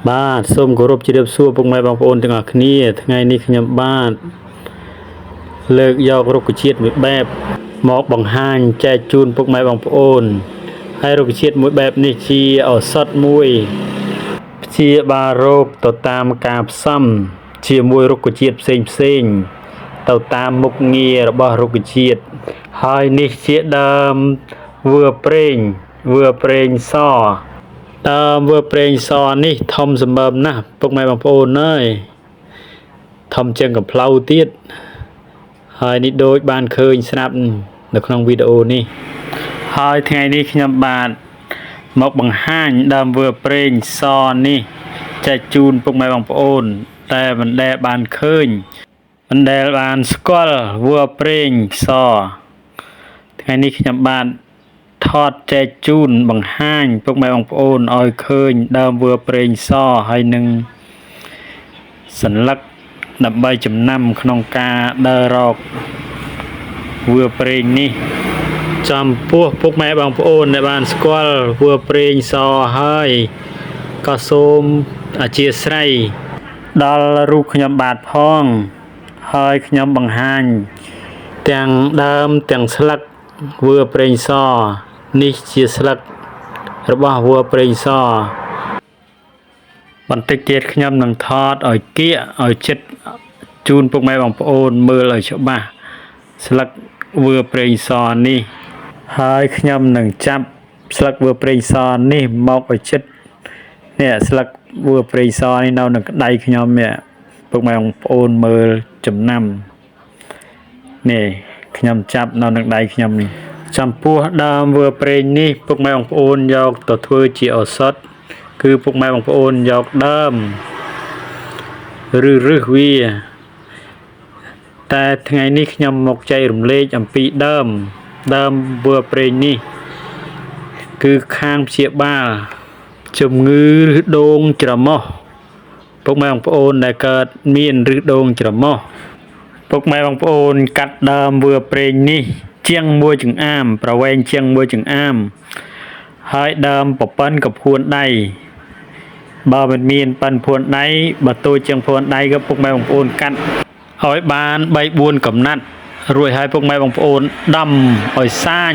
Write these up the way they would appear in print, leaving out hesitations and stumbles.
បាទសូមគោរពជម្រាបសួរពុកម៉ែបងប្អូនទាំងអស់គ្នាថ្ងៃនេះខ្ញុំបាទលើកយករុក្ខជាតិមួយបែបមកបង្ហាញចែកជូនពុកម៉ែបងប្អូនហើយរុក្ខជាតិមួយបែបនេះជាឱសថមួយព្យាបាលរោគទៅតាមការផ្សំជាមួយរុក្ខជាតិផ្សេងផ្សេងទៅតាមមុខងាររបស់រុក្ខជាតិហើយនេះជាដើមវឿប្រេងវឿប្រេងស ដើមវើប្រេងសនេះធំសម្បើមណាស់ពុកម៉ែបងប្អូនអើយធំជាងកំភ្លៅទៀតហើយនេះដូចបានឃើញស្រាប់នៅក្នុងវីដេអូនេះហើយថ្ងៃនេះខ្ញុំបាទមកបង្ហាញដើមវើប្រេងសនេះចែកជូនពុកម៉ែបងប្អូន តែមិនដែលបានឃើញមិនដែលបានស្គាល់វើប្រេងសថ្ងៃនេះខ្ញុំបាទ ថតចែកជូនបង្ហាញពុកម៉ែបងប្អូនឲ្យឃើញដើមវើប្រេងសហើយនឹងសន្លឹកដើម្បីចំណាំក្នុងការដើររកវើប្រេងនេះចំពោះពុកម៉ែបងប្អូនដែលបានស្គាល់វើប្រេងសហើយក៏សូមអធិស្ឋានដល់រូបខ្ញុំបាទផងហើយខ្ញុំបង្ហាញទាំងដើមទាំងស្លឹកវើប្រេងសនេះជាស្លឹករបស់វឿប្រេងសបន្តិចទៀតខ្ញុំនឹងថតឲ្យគៀកឲ្យចិត្តជូនពុកម៉ែបងប្អូនមើលឲ្យច្បាស់ស្លឹកវឿប្រេងសនេះហើយខ្ញុំនឹងចាប់ស្លឹកវឿប្រេងសនេះមកឲ្យចិត្តនេះស្លឹកវឿប្រេងសនេះនៅនឹងដៃខ្ញុំនេះពុកម៉ែបងប្អូនមើលចំណាំនេះខ្ញុំចាប់នៅនឹងដៃខ្ញុំនេះចំពោះដើមវឿប្រេងនេះពុកម៉ែបងប្អូនយកទៅធ្វើជាឱសថគឺពុកម៉ែបងប្អូនយកដើមឬរឹសវាតែថ្ងៃនេះខ្ញុំមកចែករំលែកអំពីដើមវឿប្រេងនេះគឺខាងព្យាបាលជំងឺឫសដូងច្រមុះពុកម៉ែបងប្អូនដែលកើតមានឫសដូងច្រមុះពុកម៉ែបងប្អូនកាត់ដើមវឿប្រេងនេះជាងមួយចង្អាមប្រវែងជាងមួយចង្អាមហើយដើមប្រប៉ិនក៏ភួនដៃបើមិនមានប៉ិនភួនដៃបើតូចជាងភួនដៃក៏ពុកម៉ែបងប្អូនកាត់ឲ្យបាន3 4កំណាត់រួចហើយពុកម៉ែបងប្អូនដាំឲ្យសាញ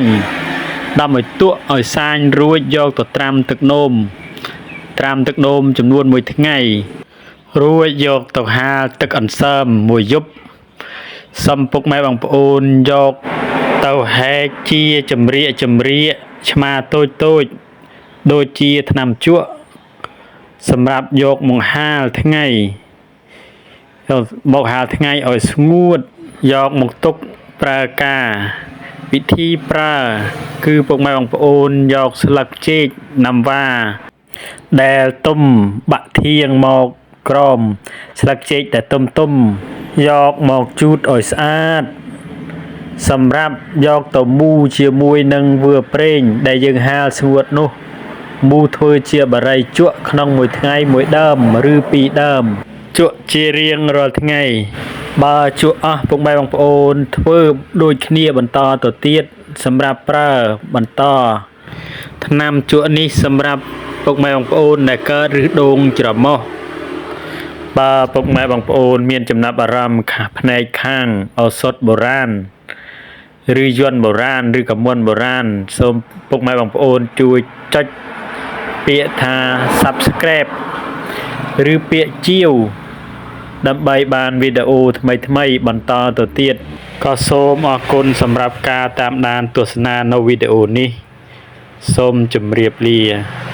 ដាំឲ្យទក់ឲ្យសាញរួចយកទៅត្រាំទឹកនោមត្រាំទឹកនោមចំនួន1ថ្ងៃរួចយកទៅហាលទឹកអន្សើមមួយយប់សំពុកម៉ែបងប្អូនយកទៅហែកជាចម្រៀកចម្រៀកឆ្មាតូចតូចដូចជាថ្នាំជក់សម្រាប់យកមកហាលថ្ងៃយកមកហាលថ្ងៃឲ្យស្ងួតយកមកទុកប្រើការវិធីប្រើគឺពុកម៉ែបងប្អូនយកស្លឹកចេកណាំវ៉ាដែលទុំបាក់ធៀងមកក្រមស្លឹកចេកដែលទុំទុំយកមកជូតឲ្យស្អាតសម្រាប់យកទៅមូជាមួយនឹងវឿប្រេងដែលយើងហាលស្ងួតនោះមូធ្វើជាបារីជក់ក្នុងមួយថ្ងៃមួយដើមឬពីរដើមជក់ជារៀងរាល់ថ្ងៃបើជក់អស់ពុកម៉ែបងប្អូនធ្វើដូចគ្នាបន្តទៅទៀតសម្រាប់ប្រើបន្តថ្នាំជក់នេះសម្រាប់ពុកម៉ែបងប្អូនដែលកើតឫសដូងច្រមុះបើពុកម៉ែបងប្អូនមានចំណាប់អារម្មណ៍ខាងផ្នែកខាងឱសថបុរាណឬយន្តបុរាណឬក៏មន្តបុរាណសូមពុកម៉ែបងប្អូនជួយចុចពាក្យថា Subscribe ឬពាក្យជាវដើម្បីបានវីដេអូថ្មីៗបន្តទៅទៀតក៏សូមអរគុណសម្រាប់ការតាមដានទស្សនានៅវីដេអូនេះសូមជម្រាបលា។